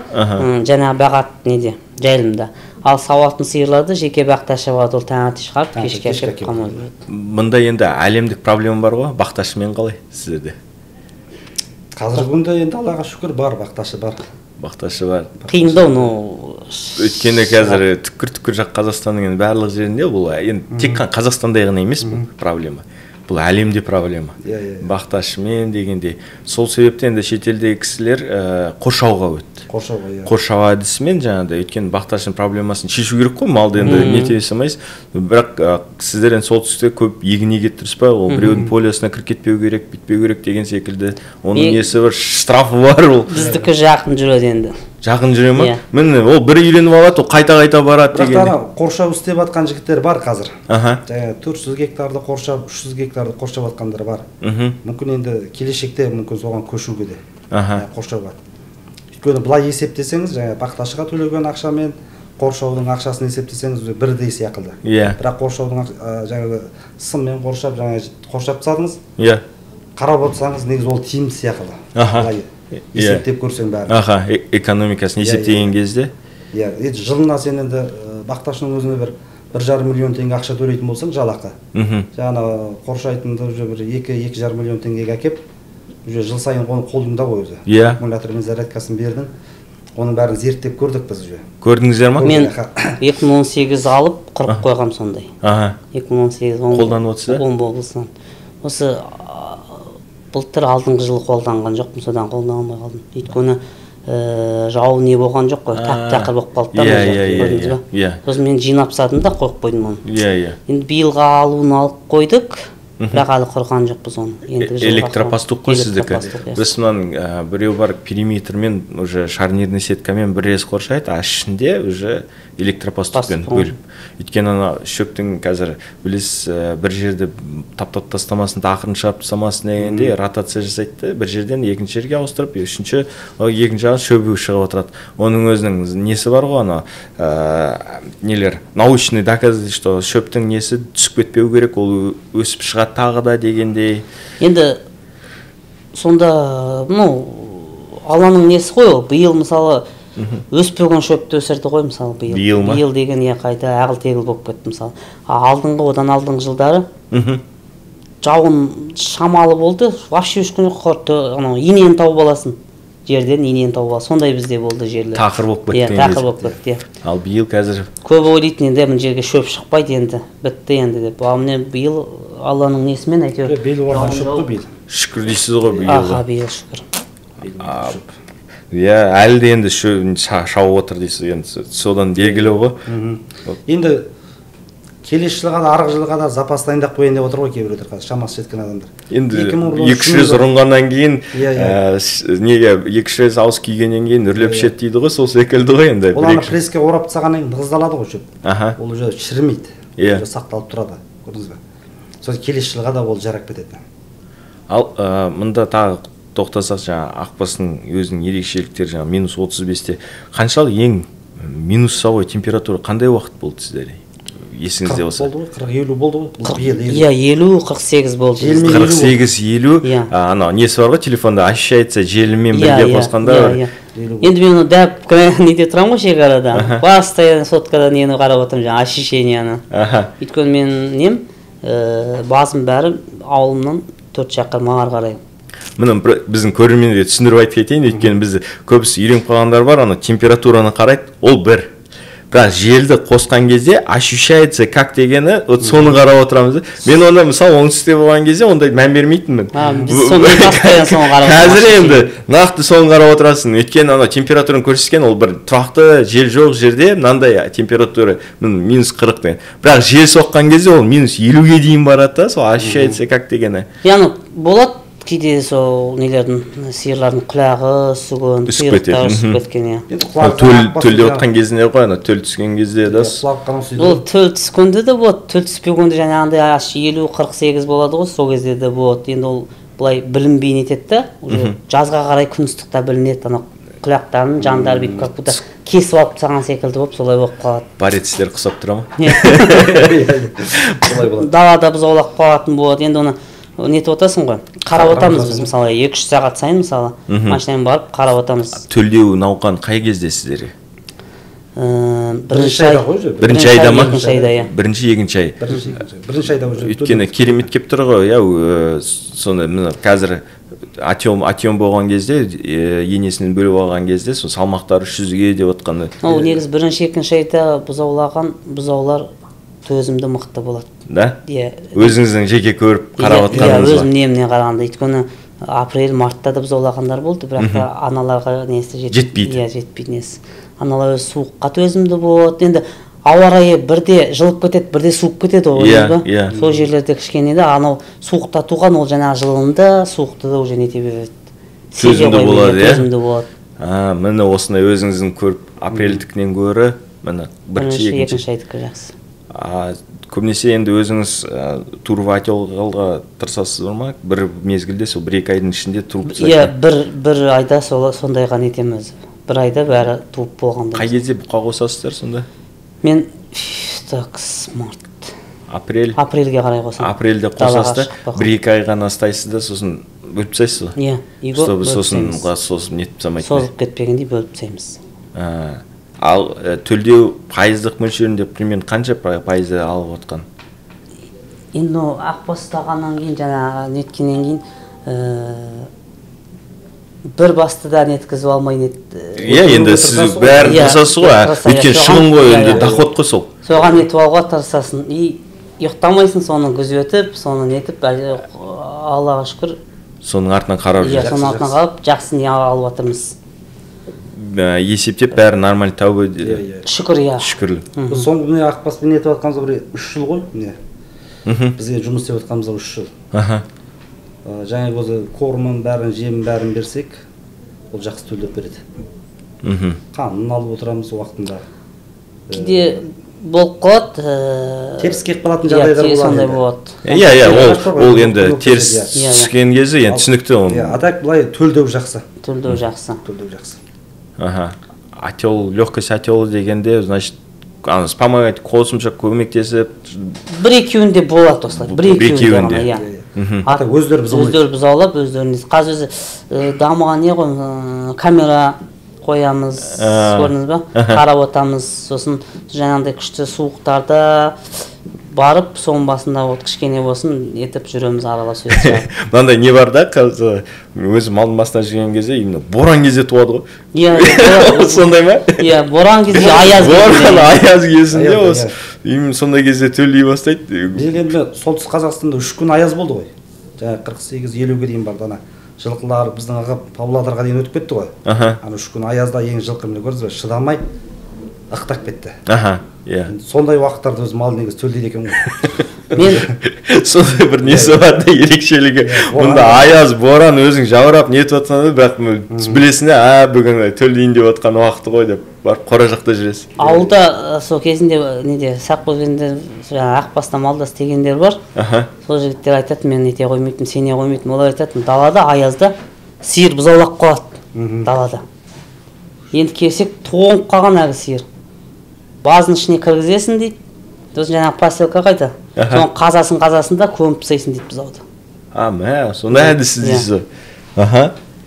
Speaker 3: жаңағы бағады неде, жайылымда. Ал сауатын сиырларды жеке бақташы болады, ол таңертең шығарып, кешке әкеліп қамап жібереді.
Speaker 1: Мында енді әлемдік проблема бар ғой, бақташымен қалай сіздерде?
Speaker 2: Қазіргі күнде енді Аллаға шүкір бар, бақташы бар.
Speaker 1: Бақташы бар.
Speaker 3: Қиындау, но
Speaker 1: өйткені қазір түкпір-түкпір жақ Қазақстанның енді барлық жерінде бұл енді тек қана Қазақстанда ғана емес бұл проблема. Бұл әлемде проблема. Бақташымен дегенде. Сол себепті енді шетелдегі кісілер қоршауға өтті.
Speaker 2: Қоршауға, иә.
Speaker 1: Қоршау әдісімен жаңағыдай, өйткені бақташының проблемасын шешу керек қой, малды енді нете салмайсыз. Бірақ сіздер енді солтүстікте көп егін егеді дұрыс па? Ол біреудің полясына кіріп кетпеу керек, бүйтпеу керек деген секілді. Оның несі бар, штрафы бар ол.
Speaker 3: Біздікі жақын жүреді енді.
Speaker 1: Жақын жүре ма? Міне, ол бір үйреніп алады, ол қайта-қайта барады деген.
Speaker 2: Бірақ ана қоршау істеп жатқан жігіттер бар қазір. Жаңа 400 гектарды қоршап, 300 гектарды қоршап жатқандар бар. Мүмкін енді келешекте мүмкін соған көшуге де. Қоршауға. Өйткені былай есептесеңіз, жаңа бақташыға төлеген ақшамен қоршаудың ақшасын есептесеңіз бірдей сияқты. Бірақ қоршаудың жаңағы сыммен қоршап, жаңа қоршап тастадыңыз.
Speaker 1: Иә.
Speaker 2: Қарап отырсаңыз, негізі ол тиімді сияқты.
Speaker 1: Аха.
Speaker 2: Есептеп көрсең бәрін.
Speaker 1: Аха, экономикасын есептеген кезде.
Speaker 2: Иә, жылына сен енді бақташының өзіне бір 1,5 миллион теңге ақша төлейтін болсаң, жалақы. Жаңа қоршайтынды уже бір 2-2,5 миллион теңгеге әкеп, уже жыл сайын оны қолыңда ғой өзі.
Speaker 1: Иә.
Speaker 2: Аккумулятормен зарядкасын бердің. Оның бәрін зерттеп көрдік біз уже.
Speaker 1: Көрдіңіздер ма?
Speaker 3: Мен 2018 алып құрып қойғам сондай.
Speaker 1: Аха.
Speaker 3: 2018
Speaker 1: қолданып отырсыз?
Speaker 3: Омбы облысынан. Осы былтыр алдыңғы жылы қолданған жоқпын, содан қолдана алмай қалдым. Өйткені жауын не болған жоқ қой, тап-тақыр болып қалды да.
Speaker 1: Иә, иә, иә.
Speaker 3: Сосын мен жинап тастадым да қойып қойдым оны.
Speaker 1: Иә, иә.
Speaker 3: Енді биылға алуын алып қойдық, бірақ әлі құрған жоқпыз оны.
Speaker 1: Электропастух қой сіздікі. Біз мынаның біреу бар периметрмен уже шарнирный сеткамен бір рез қоршайды, а ішінде уже электропастухпен бөліп. Өйткені ана шөптің қазір білесіз, бір жерді таптап тастамасын, тақырын шығарып тастамасын дегенде ротация жасайды да, бір жерден екінші жерге ауыстырып, үшінші, екінші жағын шөбі шығып отырады. Оның өзінің несі бар ғой, ана нелер, научный доказывает, что шөптің несі түсіп кетпеу керек, ол өсіп шығады тағы да дегендей.
Speaker 3: Енді сонда, ну, Алланың несі ғой ол, биыл мысалы өспеген шөпті өсірді ғой мысалы биыл.
Speaker 1: Биыл ма?
Speaker 3: Биыл деген иә қайта ағыл-тегіл болып кетті мысалы. Алдыңғы, одан алдыңғы жылдары жауын шамалы болды, вообще өскен жоқ, құртты, анау инені тауып аласың. Жерден инені тауып аласың. Сондай бізде болды жерлер.
Speaker 1: Тақыр болып кеткен.
Speaker 3: Иә, тақыр болып кетті, иә.
Speaker 1: Ал биыл қазір
Speaker 3: көбі ойлайтын енді мына жерге шөп шықпайды енді, бітті енді деп. Ал міне биыл Алланың несімен әйтеуір.
Speaker 2: Биыл орған шөп қой биыл.
Speaker 1: Шүкір дейсіз ғой биыл.
Speaker 3: Аха, биыл шүкір.
Speaker 1: Иә, әлі де енді шауып отыр дейсіз, енді содан белгілі ғой.
Speaker 2: Енді келесі жылға да, арғы жылға да запас дайындап қояйын деп отыр ғой кейбіреулер қазір, шамасы жеткен адамдар.
Speaker 1: Енді 2-3 рет ұрынғаннан кейін, неге 2-3 рет ауыз күйгеннен кейін үрлеп ішеді дейді ғой, сол секілді ғой енді.
Speaker 2: Ол ана преске орап тастағаннан кейін нығыздалады ғой шөп. Ол уже шірімейді,
Speaker 1: уже
Speaker 2: сақталып тұрады, көрдіңіз бе? Сосын келесі жылға да ол жарап кетеді.
Speaker 1: Ал мында тағы тоқтасақ, жаңа ақбастың өзінің ерекшеліктері, жаңа минус 35-те қаншалық ең минусовой температура қандай уақыт болды сіздерде? Есіңізде болса.
Speaker 2: 40 болды ғой, 40-50 болды ғой.
Speaker 3: Иә, 50-48 болды.
Speaker 1: 48-50, анау несі бар ғой телефонда, ощущается желімен бірге қосқанда.
Speaker 3: Енді мен оны дәп неде тұрамын ғой шекарада. Постоянно соткада нені қарап отырмын, жаңа ощущенияны. Өйткені мен нем, басым бәрі ауылымнан 4 шақырым ары қарай.
Speaker 1: Міне біздің көрермендерге түсіндіріп айтып кетейін, өйткені бізді көбісі үйреніп қалғандар бар, ана температураны қарайды, ол бір. Бірақ желді қосқан кезде ощущается как дегені, вот соны қарап отырамыз. Мен оны мысалы оңтүстікте болған кезде ондай мән бермейтінмін. Қазір енді нақты соны қарап отырасың. Өйткені ана температураны көрсеткен ол бір тұрақты жел жоқ жерде мынандай температура минус 40 деген. Бірақ жел соққан кезде ол минус 50-ге дейін барады да, сол ощущается как дегені.
Speaker 3: Яғни болады кейде сол нелердің, сиырлардың құлағы үсіген, тұйықтары үсіп кеткен, иә.
Speaker 1: Төлде отқан кезінде ғой, ана төл түскен кезде да.
Speaker 3: Ол төл түскенде де болады, төл түспегенде жаңағындай 50-48 болады ғой, сол кезде де болады. Енді ол былай білінбей нетеді да, уже жазға қарай күн ыстықта білінеді, ана құлақтарын жандары бүйтіп как будто кесіп алып тастаған секілді болып солай болып қалады.
Speaker 1: Баретсіздер құсап тұра ма?
Speaker 2: Солай болады.
Speaker 3: Далада бұзаулап қалатын болады. Енді оны нетіп отырсың ғой, қарап отырмыз біз мысалы 2-3 сағат сайын мысалы машинамен барып қарап отырмыз.
Speaker 1: Төлдеу науқан қай кезде сіздерге?
Speaker 3: Бірінші айда
Speaker 2: ғой уже.
Speaker 1: Бірінші айда ма?
Speaker 3: Екінші айда, иә.
Speaker 1: Бірінші, екінші ай.
Speaker 2: Бірінші айда уже.
Speaker 1: Өйткені керемет келіп тұр ғой, иә, соны міне қазір атем болған кезде, енесінен бөліп алған кезде, сол салмақтары 300-ге деп отқаны.
Speaker 3: Ол негізі бірінші, екінші айда бұзаулаған бұзаулар төзімді мықты болады.
Speaker 1: Да?
Speaker 3: Иә.
Speaker 1: Өзіңіздің жеке көріп қарап отқаныңыз ба?
Speaker 3: Иә, өзім неміне қарағанда, өйткені апрель, мартта да бұзаулағандар болды, бірақ та аналарға несі
Speaker 1: жетпейді.
Speaker 3: Иә, жетпейді несі. Аналар өзі суыққа төзімді болады. Енді ауа райы бірде жылып кетеді, бірде суып кетеді ғой,
Speaker 1: Иә,
Speaker 3: көрдіңіз ба?
Speaker 1: иә.
Speaker 3: Сол жерлерде кішкене де анау суықта туған, ол жаңағы жылынды, суықты да уже нете береді.
Speaker 1: Төзімді болады, иә?
Speaker 3: Төзімді болады.
Speaker 1: Міне осындай өзіңіздің көріп апрельдікінен гөрі, міне бірінші,
Speaker 3: екінші айдікі жақсы.
Speaker 1: Көбінесе енді өзіңіз турвателға тырысасыз ма? Бір мезгілде сол 1-2 айдың ішінде туып тастайсыз.
Speaker 3: Иә, бір айда сондайға нетеміз. Бір айда бәрі туып болғанда.
Speaker 1: Қай кезде бұқа қосасыздар сонда?
Speaker 3: Мен так, март.
Speaker 1: Апрель.
Speaker 3: Апрельге қарай қосамын.
Speaker 1: Апрельде қосасыз да, 1-2 ай ғана ұстайсыз да, сосын бөліп тастайсыз ғой?
Speaker 3: Иә,
Speaker 1: чтобы сосын нетіп тастамайтын.
Speaker 3: Созылып кетпегендей бөліп тастаймыз.
Speaker 1: Ал төлдеу пайыздық мөлшерінде примерно қанша пайызы алып отқан?
Speaker 3: Енді ақбас ұстағаннан кейін, жаңағы неткеннен кейін бір басты да неткізіп алмай нет.
Speaker 1: Иә, енді сіз бәрін тырысасыз ғой, өйткені шығын ғой, енді доход қой сол.
Speaker 3: Соған нетіп алуға тырысасың. И ұйықтамайсың, соны күзетіп, соны нетіп, Аллаға шүкір.
Speaker 1: Соның артынан қарап
Speaker 3: жүрсіз. Иә, соның артынан қарап, жақсы не алып жатырмыз.
Speaker 1: Есептеп бәрі нормаль тәубе.
Speaker 3: Шүкір, иә.
Speaker 1: Шүкірлік.
Speaker 2: Соңғы міне ақбаспен нетіп жатқанымызға бір 3 жыл ғой, міне. Бізге жұмыс істеп жатқанымызға 3 жыл. Жаңа өзі кормын бәрін, жемін бәрін берсек, ол жақсы төлеп береді. Қанын алып отырамыз уақытында.
Speaker 3: Кейде болып қалады,
Speaker 2: теріс келіп қалатын жағдайлар болады.
Speaker 3: Сондай болады.
Speaker 1: Иә, иә, ол енді теріс түскен кезі, енді түсінікті ол.
Speaker 2: Иә, а так былай төлдеу жақсы.
Speaker 3: Төлдеу жақсы.
Speaker 2: Төлдеу жақсы.
Speaker 1: Аха. Отел, легкость отела дегенде, значит, вспомогать, қосымша көмектесіп.
Speaker 3: Бір екеуінде болады осылай. Бір екеуінде, иә.
Speaker 2: Өздері
Speaker 3: бұзаулап, өздеріне. Қазір өзі дамыған не ғой, камера қоямыз, көрдіңіз ба? Қарап отамыз, сосын жаңағыдай күшті суықтарда барып, соның басында вот кішкене болсын етіп жүреміз, араласып өтіп.
Speaker 1: Мынандай не бар да, қазір өзі малдың басында жүрген кезде именно боран кезде туады ғой.
Speaker 3: Иә,
Speaker 1: сондай ма?
Speaker 3: Иә, боран кезде, аяз кезінде.
Speaker 1: Боран, аяз кезінде осы именно сондай кезде төлей бастайды.
Speaker 2: Біз енді Солтүстік Қазақстанда 3 күн аяз болды ғой. Жаңа 48-50-ге дейін барды ана. Жылқылар біздің ағып Павлодарға дейін өтіп кетті ғой. Ана 3 күн аязда ең жылқы міне көрдіңіз бе, шыдамай ықтап кетті.
Speaker 1: Аха, иә.
Speaker 2: Сондай уақыттарда өз мал негізі төлдейді екен ғой.
Speaker 3: Мен
Speaker 1: сондай бір несі бар да, ерекшелігі. Мұнда аяз, боран, өзің жаурап нетіп жатсаң да, бірақ білесің де, бүгін төлдейін деп жатқан уақыты ғой деп барып қора жақта жүресің.
Speaker 3: Ауылда сол кезінде неде сақ кезінде жаңағы ақбаста малда істегендер бар. Сол жігіттер айтады, мен нете қоймайтын, сене қоймайтын. Олар айтатын, далада аязда сиыр бұзаулап қалады далада. Енді келсек тоңып қалған әлгі сиыр. Базының ішіне кіргізесің дейді. Сосын жаңағы поселка қайда? Соны қазасын да көміп тастайсың дейді бұзауды.
Speaker 1: А, мә, сондай әдіс дейсіз ғой. Аха.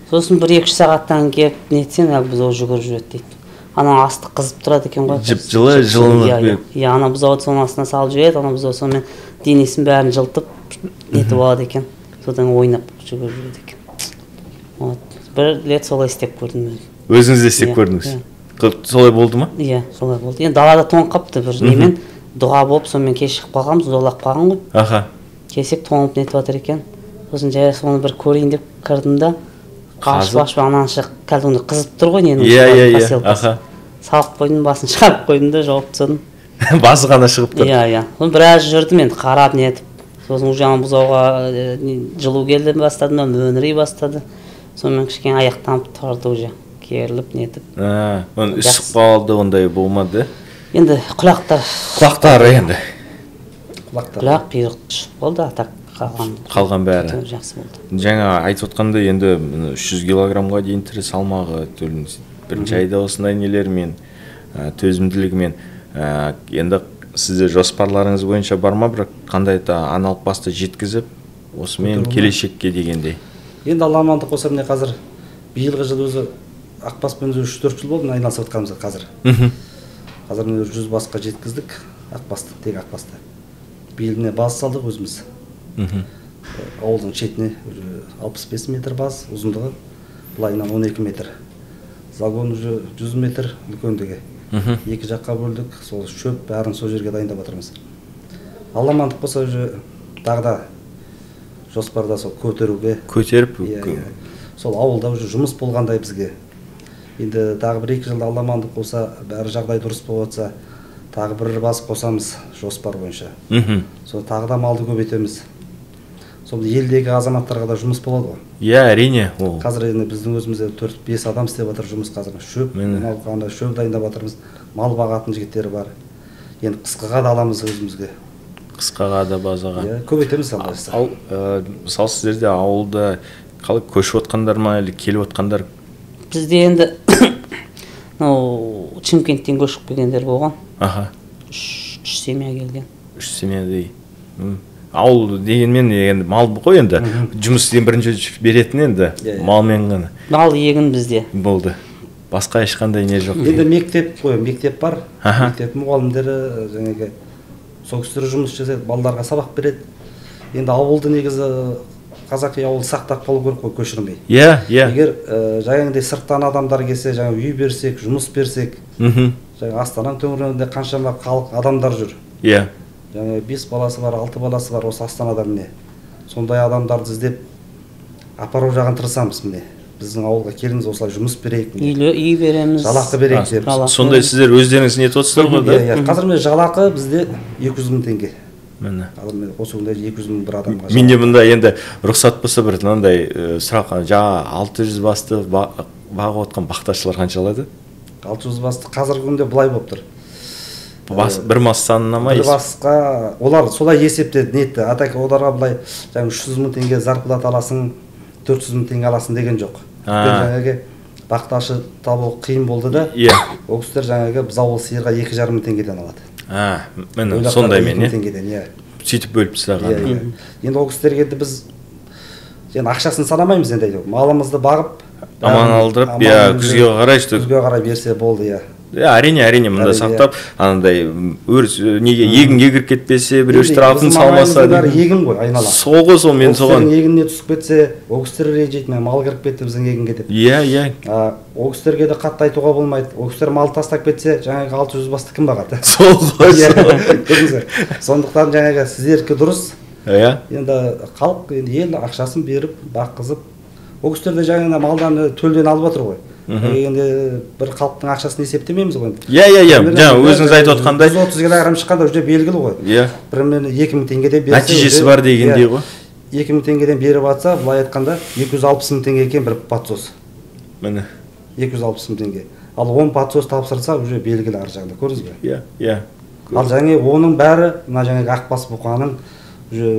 Speaker 3: Сосын 1-2 сағаттан келіп нетсең, әлгі бұзау жүгіріп жүреді дейді. Ана асты қызып тұрады екен ғой.
Speaker 1: Жып-жылы, жылынып.
Speaker 3: Иә, ана бұзауды соның астына салып жібереді, ана бұзау сонымен денесін бәрін жылытып нетіп алады екен. Содан ойнап жүгіріп жүреді екен. Вот. Бір рет солай істеп көрдім мен.
Speaker 1: Өзіңіз де істеп көрдіңіз? Солай болды ма?
Speaker 3: Иә, солай болды. Енді далада тоңып қапты бір немен, дұға болып, сонымен кеш шығып қалғанбыз, зорлап қалған ғой.
Speaker 1: Аха.
Speaker 3: Келсек тоңып нетіп жатыр екен. Сосын жай соны бір көрейін деп кірдім да, қашып ананы шық, кәдімгі қызып тұр ғой ненің.
Speaker 1: Иә, иә, иә. Аха.
Speaker 3: Салып қойдым, басын шығарып қойдым да, жауып тастадым.
Speaker 1: Басы ғана шығып тұр.
Speaker 3: Иә, иә. Соны біраз жүрдім енді, қарап нетіп. Сосын уже ана бұзауға жылу келді бастады, мөңірей бастады. Сонымен кішкене аяқтанып тұрды уже. Керіліп нетіп.
Speaker 1: Оны үсіп қалды, ондай болмады.
Speaker 3: Енді құлақтар.
Speaker 1: Құлақтары енді.
Speaker 3: Құлақ бұйрық шығып болды, а так қалған
Speaker 1: бәрі.
Speaker 3: Жақсы болды.
Speaker 1: Жаңа айтып отқандай, енді 300 килограммға дейін тірі салмағы төліңіз. Бірінші айда осындай нелермен, төзімділігімен. Енді сізде жоспарларыңыз бойынша бар ма, бірақ қандай да аналық басты жеткізіп, осымен келешекке дегендей?
Speaker 2: Енді Алла амандық болса, міне қазір биылғы жыл өзі ақбаспен 3-4 жыл болды айналысып жатқанымызға қазір. Қазір міне 100 басқа жеткіздік, ақбасты, тек ақбасты. Биыл міне баз салдық өзіміз. Ауылдың шетіне 65 метр баз, ұзындығы былайынан 12 метр. Загон уже 100 метр үлкендігі. Екі жаққа бөлдік, сол шөп бәрін сол жерге дайындап жатырмыз. Алла амандық болса, уже тағы да жоспарда сол көтеруге.
Speaker 1: Көтеріп?
Speaker 2: Сол ауылда уже жұмыс болғандай бізге. Енді тағы 1-2 жылда Алла амандық болса, бәрі жағдай дұрыс болып жатса, тағы бір бас қосамыз жоспар бойынша. Сол тағы да малды көбейтеміз. Сол елдегі азаматтарға да жұмыс болады ғой.
Speaker 1: Иә, әрине.
Speaker 2: Қазір енді біздің өзімізде 4-5 адам істеп жатыр жұмыс қазір. Шөп, мынау шөп дайындап жатырмыз. Мал бағатын жігіттер бар. Енді қысқаға да аламыз өзімізге.
Speaker 1: Қысқаға да базаға.
Speaker 2: Иә, көбейтеміз алла жазса.
Speaker 1: Ал мысалы сіздерде ауылда қалай көшіп отқандар ма, әлде келіп отқандар?
Speaker 3: Бізде енді мынау Шымкенттен көшіп келгендер болған.
Speaker 1: Аха.
Speaker 3: 3 семья келген.
Speaker 1: 3 семьядай. Ауыл дегенмен енді мал ғой енді. Жұмыс істеген бірінші беретін енді малмен ғана.
Speaker 3: Мал егін бізде.
Speaker 1: Болды. Басқа ешқандай не жоқ.
Speaker 2: Енді мектеп қой, мектеп бар. Мектеп мұғалімдері жаңағы сол кісілер жұмыс жасайды, балаларға сабақ береді. Енді ауылды негізі қазақи ауыл сақтап қалу керек қой, көшірмей.
Speaker 1: Иә, иә.
Speaker 2: Егер жаңағыдай сырттан адамдар келсе, жаңа үй берсек, жұмыс берсек, жаңа Астананың төңірегінде қаншама халық адамдар жүр.
Speaker 1: Иә.
Speaker 2: Жаңа 5 баласы бар, 6 баласы бар осы Астанада міне. Сондай адамдарды іздеп апару жағын тырысамыз міне. Біздің ауылға келіңіз, осылай жұмыс берейік.
Speaker 3: Үй береміз.
Speaker 2: Жалақы берейік деп.
Speaker 1: Сондай сіздер өздеріңіз не етіп отырсыздар ғой, да?
Speaker 2: Иә, қазір міне жалақы бізде 200 мың теңге.
Speaker 1: Міне.
Speaker 2: Қазір міне осы күнде 200 мың бір адамға.
Speaker 1: Менде бұнда енді рұқсат болса бір мынандай сұрақ, жаңа 600 басты бағып отқан бақташылар қанша алады?
Speaker 2: 600 басты қазіргі күнде былай болып тұр.
Speaker 1: Бір бас санына ма?
Speaker 2: Бір басқа олар солай есептеді, нетті. А так оларға былай жаңа 300 мың теңге зарплата аласың, 400 мың теңге аласың деген жоқ. Жаңағы бақташы табу қиын болды да.
Speaker 1: Иә.
Speaker 2: Ол кісілер жаңағы бұзауы сиырға 2,5 мың теңгеден алады.
Speaker 1: Міне сондаймен,
Speaker 2: иә? Теңгеден, иә.
Speaker 1: Сөйтіп бөліп тастаған.
Speaker 2: Енді ол кісілерге енді біз енді ақшасын санамаймыз енді, малымызды бағып,
Speaker 1: аман алдырып, иә, күзге қарай, что
Speaker 2: күзге қарай берсе болды, иә.
Speaker 1: Әрине, әрине, мында сақтап, анандай өріс неге егінге кіріп кетпесе, біреу штрафын салмаса.
Speaker 2: Бәрі егін ғой айнала.
Speaker 1: Сол ғой, сол мен соған.
Speaker 2: Егініне түсіп кетсе, ол кісілер ренжиді, мен мал кіріп кетті біздің егінге деп.
Speaker 1: Иә, иә.
Speaker 2: Ол кісілерге де қатты айтуға болмайды. Ол кісілер мал тастап кетсе, жаңағы 600 басты кім бағады?
Speaker 1: Сол ғой.
Speaker 2: Көрдіңіз. Сондықтан жаңағы сіздердікі дұрыс.
Speaker 1: Иә.
Speaker 2: Енді халық, енді ел ақшасын беріп, баққызып, ол кісілер де жаңағы малдан төлден алып отыр ғой. Енді бір халықтың ақшасын есептемейміз ғой.
Speaker 1: Иә, иә, иә. Жаңа өзіңіз айтып отқандай
Speaker 2: 130 килограмм шыққанда уже белгілі ғой.
Speaker 1: Иә.
Speaker 2: Примерно 2000 теңгеден берсе,
Speaker 1: нәтижесі бар дегендей ғой.
Speaker 2: 2000 теңгеден беріп атса, былай айтқанда 260 мың теңге екен бір подсос.
Speaker 1: Міне.
Speaker 2: 260 мың теңге. Ал 10 подсос тапсырса уже белгілі ар жағында, көрдіңіз бе?
Speaker 1: Иә, иә.
Speaker 2: Ал жаңа оның бәрі мына жаңағы ақбас бұқаның уже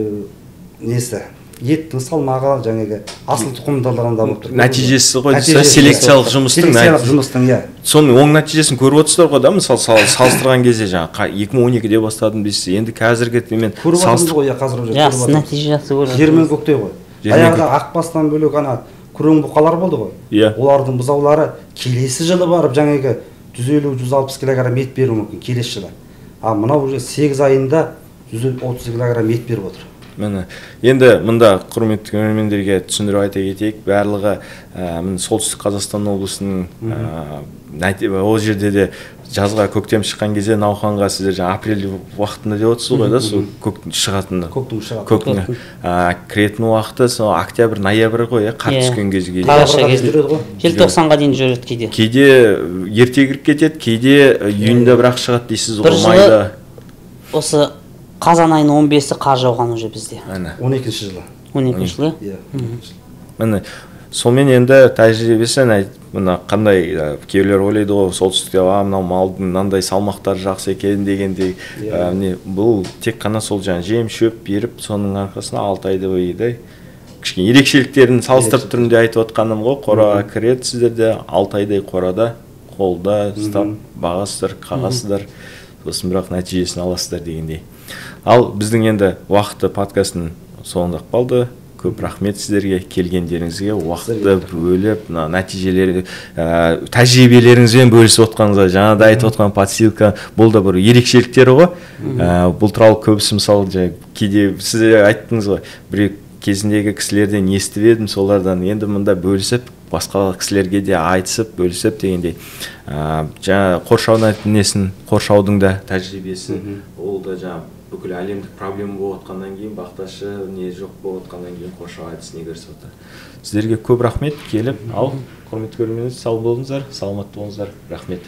Speaker 2: несі? Еттің салмағы жаңағы асыл тұқымдылығында болып тұр.
Speaker 1: Нәтижесі ғой, селекциялық жұмыстың.
Speaker 2: Селекциялық жұмыстың, иә.
Speaker 1: Соның оң нәтижесін көріп отырсыздар ғой да, мысалы салыстырған кезде жаңа 2012-де бастадым дейсіз. Енді қазіргі мен
Speaker 2: көріп отырмыз ғой, иә, қазір уже
Speaker 3: көріп отырмыз. Нәтиже жақсы көріп.
Speaker 2: Жер мен көктей ғой. Баяғыда ақбастан бөлек ана күрең бұқалар болды ғой.
Speaker 1: Иә.
Speaker 2: Олардың бұзаулары келесі жылы барып жаңағы 150-160 килограмм ет беруі мүмкін келесі жылы. А мынау уже 8 айында 130 килограмм ет беріп отыр.
Speaker 1: Міне, енді мында құрметті көрермендерге түсіндіріп айта кетейік, барлығы міне Солтүстік Қазақстан облысының ол жерде де жазға көктем шыққан кезде науқанға сіздер жаңа апрель уақытында деп отырсыз ғой да, сол көктің шығатыны.
Speaker 2: Көктің шығатын.
Speaker 1: Көктің кіретін уақыты сол октябрь, ноябрь ғой, қар түскен кезге.
Speaker 3: Желтоқсанға дейін жүреді кейде.
Speaker 1: Кейде ерте кіріп кетеді, кейде июньда бірақ шығады дейсіз ғой, майда.
Speaker 3: Осы қазан айының 15-і қар жауған уже бізде.
Speaker 2: 12-ші жылы.
Speaker 3: 12-ші жылы?
Speaker 2: Иә.
Speaker 1: Міне, сонымен енді тәжірибесі, мына қандай кейбіреулер ойлайды ғой, солтүстікте мынау малдың мынандай салмақтары жақсы екен дегендей. Міне, бұл тек қана сол жаңа жем, шөп беріп, соның арқасында 6 айды бойы кішкене ерекшеліктерін салыстырып түрінде айтып отқаным ғой. Қораға кіреді сіздерде 6 айдай қорада, қолда ұстап бағасыздар, қағасыздар, сосын бірақ нәтижесін аласыздар дегендей. Ал біздің енді уақыты подкасттың соңында қалды. Көп рахмет сіздерге келгендеріңізге, уақытты бөліп, мына нәтижелер, тәжірибелеріңізбен бөлісіп отқаныңызға, жаңа да айтып отқан подсилка, бұл да бір ерекшеліктері ғой. Бұл туралы көбісі мысалы кейде сіз айттыңыз ғой, бір кезіндегі кісілерден естіп едім, солардан енді мында бөлісіп, басқа кісілерге де айтысып, бөлісіп дегендей. Жаңа қоршаудың несін, қоршаудың да тәжірибесі, ол да жаңа бүкіл әлемдік проблема болып отқаннан кейін, бақташы не жоқ болып отқаннан кейін қоршау әдісіне кірісіп отыр. Сіздерге көп рахмет келіп, ал құрметті көрермендер, сау болыңыздар, саламатты болыңыздар, рахмет.